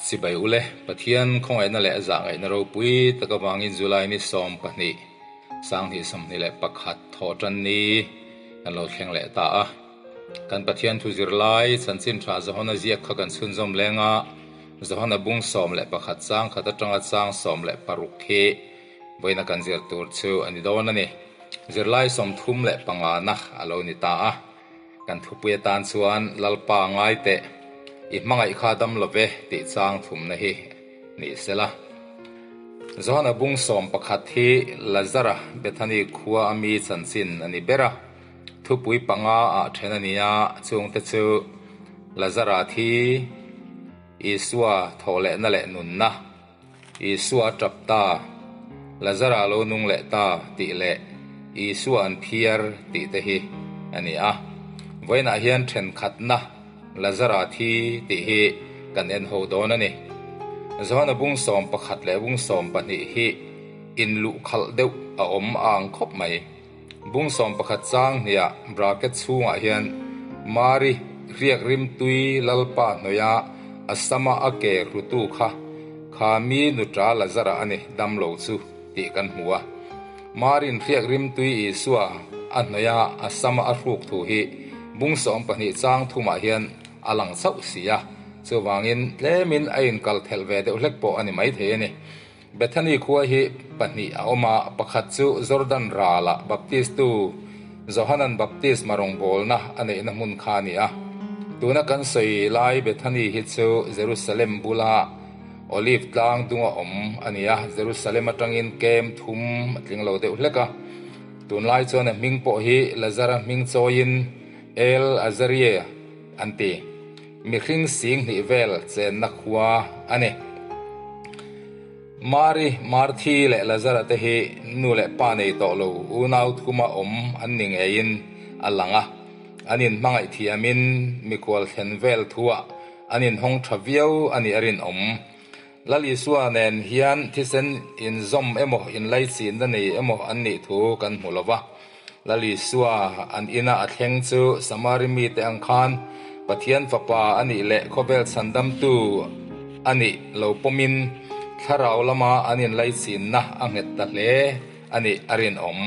Sipai ule, Pathian khawngaihna leh zahngaihna ropui tak avangin July ni 12, 2021 thawhtan ni kan lo thleng leh ta a. Kan Pathian thu zirlai chanchin tha Johana ziak kha kan chhunzawm leng a, Johana bung 11 chang khat atanga chang 16 hi vawiina kan zir tur chu a ni dawn a ni. Zirlai 35 na a lo ni ta a. Kan thupui atan chuan Lalpa ngai teh, i hmangaih kha dam lo ve tih chang thumna hi ni sela. Johana bung 11 hi Lazara Bethany khua a mi chanchin a ni ber a. Thupui panga ah then a ni a, chungte chu Lazara thi, Isua thawhlehna leh nunna, Isua a tap ta, Lazara lo nung leh ta tih leh Isua an phiar tih te hi a ni a. Vawiinah hian thenkhatna Lazara thi tih hi kan en ho dawn a ni. Johana bung 11 leh bung 12 hi inluhkhalh deuh a awm a ang khawp mai. Bung 11 chang hniah bracket chhungah hian Mari riak rimtui Lalpa hnawih a a sama a ke hlutu kha kha mi nuta Lazara a ni dam lo chu tih kan hmu a. Marin riak rimtui Isua a hnawih a a sama a hruk thu hi bung 12 chang thumah hian a lang chauh si a, chuvangin tlemin a inkal thelh ve deuh hlek pawh a ni maithei a ni. Bethany khua hi pahnih a awm a, pakhat chu Jordan rala Baptist tu Johanan Baptist rawngbawlna a neihna hmun kha a ni a. Tuna kan sawi lai Bethany hi chu Jerusalem bula Olive tlang dunga awm a ni a, Jerusalem atangin kem thum a tling lo deuh hlek a. Tunlai chuan a hming pawh hi Lazara hming chawiin El Azaria an ti. Mihring sing hnih vel chenna khua a ni. Mari, Marthi leh Lazara te hi nu leh pa nei tawh lo unau thuma awm an ni ngeiin a lang a. An inhmangaih thiamin mikhual thlen vel thuah an inhawng tha viau a nih a rinawm. Lal Isua nen hian thisen inzawm emaw inlaichinna nei emaw an nih thu kan hmu lo va. Lal Isua an ina a thleng chu Samari mite ang khan Pathian fapa a nih leh khawvel chhandamtu a nih lo pawmin thlarau lama an inlaichinna a nghet ta hle a nih a rinawm.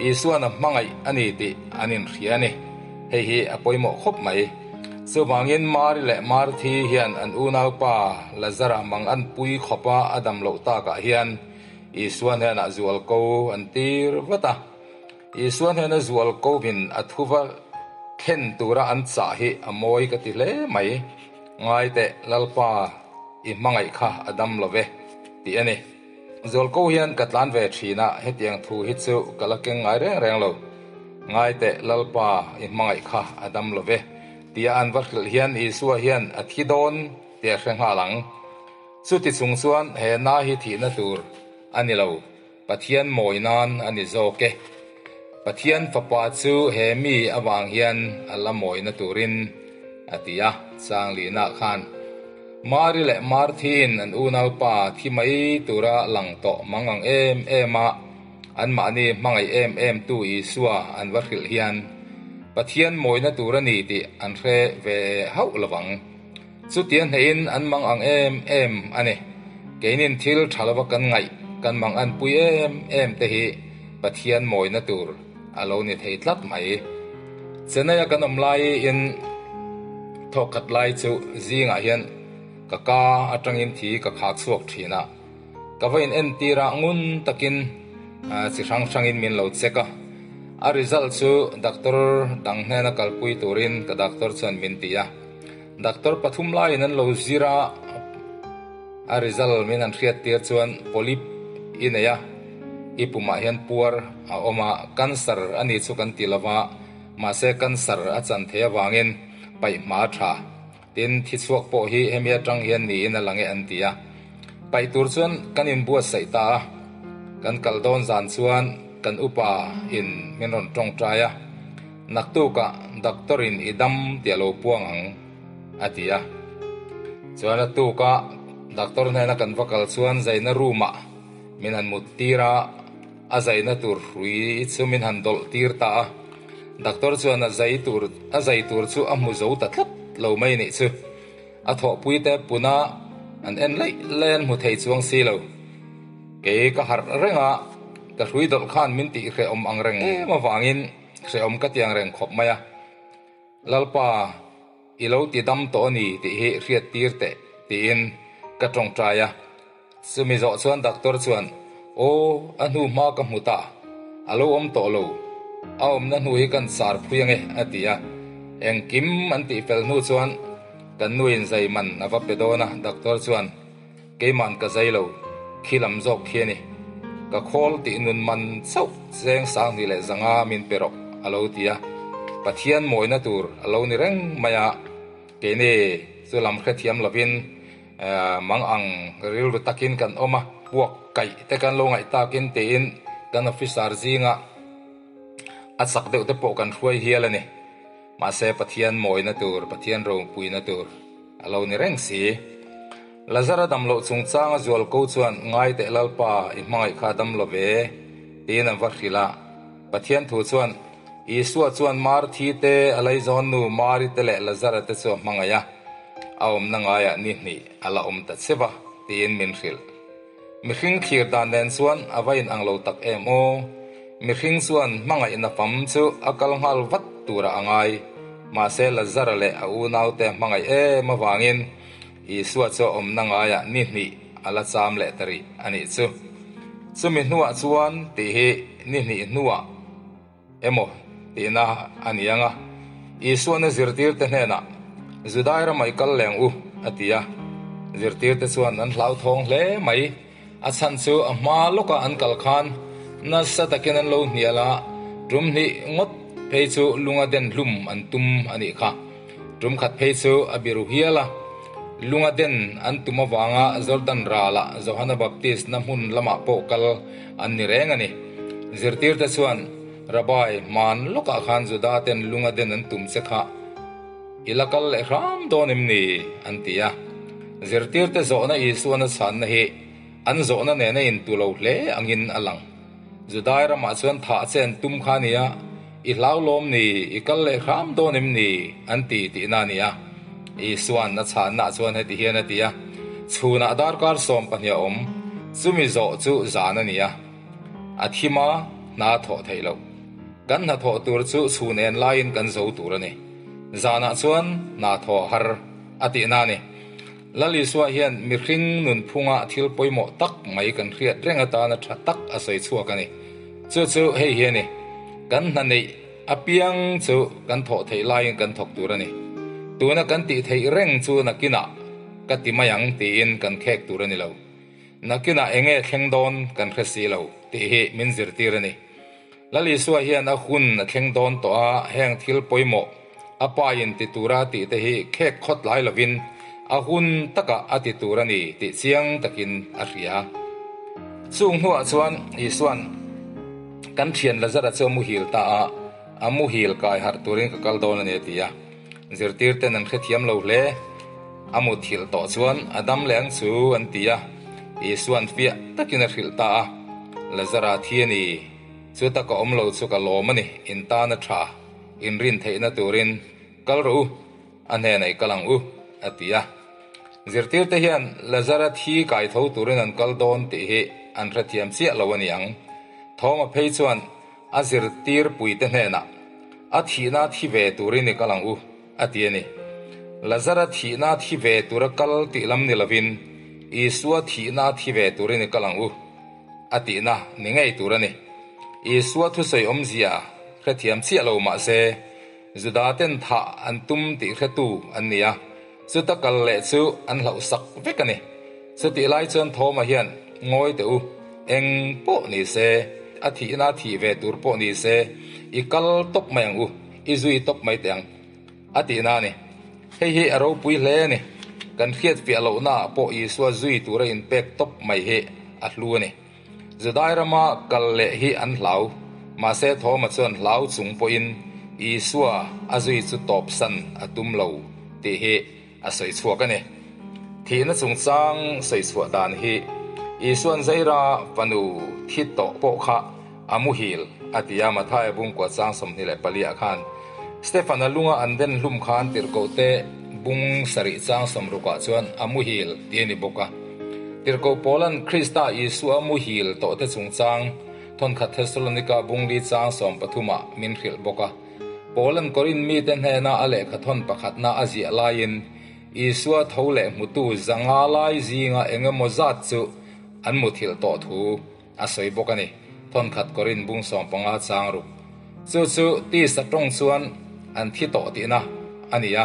Isuan a hmangaih a ni tih an inhria a ni. Hei hi a pawimawh khawp mai. Chuvangin Mari leh Marthi hian an unaupa Lazara mang an pui khawpa a dam loh takah hian Isua hnenah zual ko an tir vat a. Isua hnena zual kovin a thuva thlen tura an chah hi a mawi ka ti hle mai. Ngai teh Lalpa i hmangaih kha a dam lo ve tih a ni. Zual ko hian ka tlan ve thin a, hetiang thu hi chu ka la keng ngai reng reng lo. Ngai teh Lalpa i hmangaih kha a dam lo ve tia an va hrilh hian Isua hian a thi dawn tih a hre nghal ang. Chuti chung chuan he na hi thihna tur a ni lo, Pathian mawi nan a ni zawk e. Pathian fapa chu he mi avang hian a la mawina turin a ti a, chang lihna khan Mari leh Marthin an unaupa thi mai tura lang tawh mang ang em em a, anmahni hmangaih em em tu Isua an va hrilh hian Pathian mawina tur a ni tih an hre ve hauh lovang. Chutia hnehin an mang ang em em a ni. Keinin thil tha lova kan ngaih, kan mang an pui em em te hi Pathian mawina tur a lo ni thei tlat mai. Chennai-a kan awm laiin thawkkhat lai chu zingah hian ka ka atangin thi ka khak chhuak thin a. Ka va in entir a, ngun takin chi hrang hrangin min lo check a. A result chu doctor dang hnena kalpui turin ka doctor chuan min ti a. Doctor pathum laiin an lo zir a, a result min an hriat tir chuan polyp i nei a, i pumah hian puar a awm a, cancer a ni chu kan ti lova, mahse cancer a chan thei avangin paih hma tha. Tin, thi chhuak pawh hi hemi atang hian niin a lang e an ti a. Paih tur chuan kan inbuatsaih ta a, kan kal dawn zan chuan kan upa in min rawn tawngtai a, naktukah doctor in i dam tih a lo puang ang a ti a. Chuan a tuka doctor hnena kan va kal chuan zaina room ah min han mut tir a, a zaina tur hrui chu min han dawlh tir ta a. Doctor chuan a zai tur a zai tur chu a hmu zo ta tlat lo mai nih chu. A thawhpui te puna. An en laih laih an hmu thei chuang si lo. Kei ka harh reng a, ka hrui dawlh khan min tih hrehawm ang reng em avangin hrehawm ka ti ang reng khawp mai a. Lalpa, i lo ti dam tawh a ni tih hi hriat tir teh tiin ka tawngtai a. Chumi zawh chuan doctor chuan, Aw, a hnu hma ka hmu ta, a lo awm tawh lo, a awmna hnu hi kan sar phui ange a ti a. Engkim an tih fel hnu chuan kan nuin zai man a va pe dawn a, doctor chuan, Keiman ka zai lo, khi lam zawk khi a ni. Ka khawl tih nun man chauh cheng sanghnih leh zanga min pe rawh a lo ti a. Pathian mawina tur a lo ni reng mai a, keini chu lam hrethiam lovin mang ang rilru takin kan awm a, puak kaih te kan lo ngaih takin tiin kan officer zinga a chak deuh te pawh kan hruai hial a ni. Mahse Pathian mawina tur, Pathian ropuina tur a lo ni reng si. Lazara dam loh chungchanga zualko chuan ngai teh Lalpa i hmangaih kha dam lo ve tiin an va hrilh a. Pathian thu chuan Isua chuan Marthi te, a laizawn nu Mari te leh Lazara te chu a hmangaih a, a awmna ngaiah ni hnih a la awm ta che va tiin min hrilh. Mihring thlir dan nen chuan a va inang lo tak em aw. Mihring chuan hmangaihna fam chu a kal nghal vat turah a ngai. Mahse Lazara leh a unaute a hmangaih em avangin Isua chu a awmna ngaiah ni hnih a la cham leh ta rih a nih chu. Chumi hnuah chuan tih hi ni hnih hnuah emaw tihna a ni ang a. Isuan a zirtirte hnenah, Judai ramah i kal leng u, a ti a. Zirtirte chuan an hlauthawng hle mai. A chhan chu a hma lawka an kal khan nasa takin an lo hnial a, tum hnih ngawt phei chu lunga den hlum an tum a nih kha. Tum khat phei chu a biru hial a, lunga den an tum avanga Jordan ralah Johana Baptist na hmun lamah pawh kal an ni reng a ni. Zirtirte chuan, Rabbi, hman lawkah khan Juda ten lunga den an tum che kha i la kal leh hram dawn em ni? an ti a. Zirtirte zawhna Isuan a chhanna hi an zawhna nena intu lo hle angin a lang. Judai ramah chuan thah che an tum kha a nia, i hlau lawm ni, i kal leh hram dawn em ni? an ti tihna a ni a. Isuan a chhannaah chuan heti hian a ti a, Chhunah darkar 12 a awm, chumi zawh chu zan a ni a, a thim a, hna a thawh theih loh. Kan hnathawh tur chu chhun en laiin kan zo tur a ni. Zanah chuan hna thawh a har a tihna a ni. Lal Isua hian mihring nunphunga thil pawimawh tak mai kan hriat reng atana tha tak a sawi chhuak a ni. Chu chu hei hi a ni, Kan hna neih apiang chu kan thawh theih laiin kan thawk tur a ni. Tuna kan tih theih reng chu nakinah ka ti mai ang tiin kan khek tur a ni lo. Nakinah eng nge thleng dawn kan hre si lo tih hi min zirtir a ni. Lal Isua hian a hun a thleng dawn tawh a, heng thil pawimawh a pa in ti tura tih te hi khek khawt lai lovin a hun takah a ti tur a ni tih chiang takin a hria. Chung hnuah chuan Isua'n kan thian Lazara chu a muhil ta a, a muhil kai harh turin ka kal dawn a ni a ti a. Zirtirten an hrethiam lo hle. A muthilh tawh chuan a dam leh ang chu an ti a, Isua'n fiah takin a hrilh ta a, Lazara thi a ni, chu tak a awm lo chu ka lawm a ni, in tan a tha, in rin theihna turin kal rawh u, a hnenah i kal ang u, a ti a. Zirtirte hian Lazara thi kai tho turin an kal dawn tih hi an hrethiam chiah lo a ni ang. Thawma phei chuan a zirtirpuite hnenah, A thihna thi ve turin i kal ang u, a ti a ni. Lazara thihna thi ve tura kal tih lam ni lovin, Isua thihna thi ve turin i kal ang u, a tihna ni ngei tur a ni. Isua thusawi awmzia hrethiam chiah lo mah se, Judaten thah an tum tih hretu an ni a, chuta kal leh chu an hlauhsak vek a ni. Chutih lai chuan Thoma hian, Ngawi teh u, eng pawh ni se, a thihna thih ve tur pawh ni se, i kal tawp mai ang u, I zui tawp mai teh ang, a tihna a ni. Hei hi a ropui hle a ni. Kan hriat fiah lohnaah pawh Isua zui tura inpek tawp mai hi a hlu a ni. Judai rama kal leh hi an hlau, mahse Thoma chuan hlau chung pawhin Isua a zui chu tawpsan a tum lo tih hi a sawi chhuak a ni. Thihna chungchang sawi chhuah dan hi Isua'n Zaira fanu thi tawh pawh kha a muhil a ti a, Mathaia bungkua chang 24 ah khan Stefan-a lunga an den hlum khan tirhkohte bung sarih chang sawmrukah chuan a muhil tih a ni bawk a. Tirhkoh Paula'n Krista Isua muhil tawhte chungchang thawnkhat Thessalonika bung li chang 13ah min hrilh bawk a. Paula'n Korinth mite hnena a lehkha thawn pakhatna a ziah laiin Isua tho leh hmutu 500 lai zinga eng emaw zat chu an muthilh tawh thu a sawi bawk a ni. Thawnkhat Korinth bung 15 chang ruk. Chu chu tisa tawng chuan an thi tawh tihna a ni a,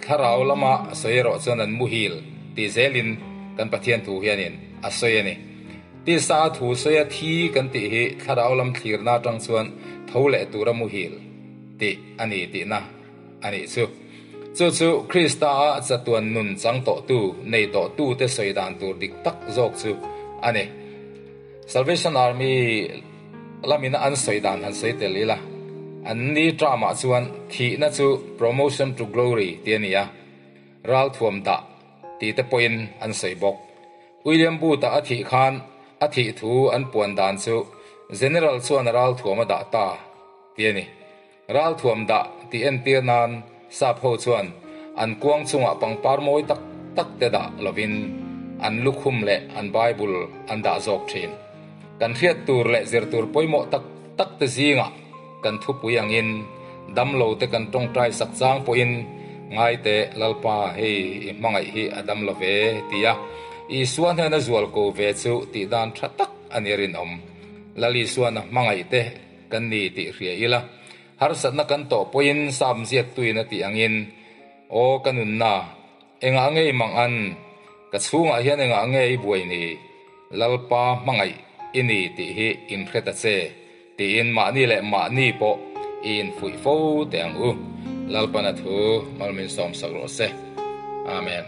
thlarau lama sawi erawh chuan an muhil tih zelin kan Pathian thu hianin a sawi a ni. Tisa a thu sawia thi kan tih hi thlarau lam thlirna atang chuan tho leh tura muhil tih a ni tihna a nih chu. Chu chu Krista a chatuan nun chang tawhtu, nei tawhtute sawi dan tur dik tak zawk chu a ni. Salvation Army lamina an sawi dan han sawi tel ila, an ni term-ah chuan thihna chu promotion to glory tih a ni a, ralthuam dah tih te pawhin an sawi bawk. William Booth-a a thih khan a thih thu an puan dan chu General chuan a ralthuam a dah ta tih a ni. Ralthuam dah tih entir nan sap ho chuan an kuang chungah pangpar mawi tak tak te dah lovin an lukhum leh an Bible an dah zawk thin. Kan hriat tur leh zir tur pawimawh tak tak te zingah kan thupui angin damlo te kan tawngtai sak chang pawhin ngaite Lalpa hei i hmangaih hi a dam lo ve tia Isua hnena zual ko ve chu tih dan tha tak a ni rinawm. Lal Isuan a hmangaih te kan ni tih hria ila, harsatna kan tawh pawhin sam ziaktuin a tih angin, Aw ka nunna, engah nge i mang an? Ka chhungah hian engah nge i buai ni? Lalpa hmangaih i ni tih hi inhre ta che, tiin mahni leh mahni pawh i infuih fo teh ang u. Lalpana thu malmin sawmsak rawh se. Amen.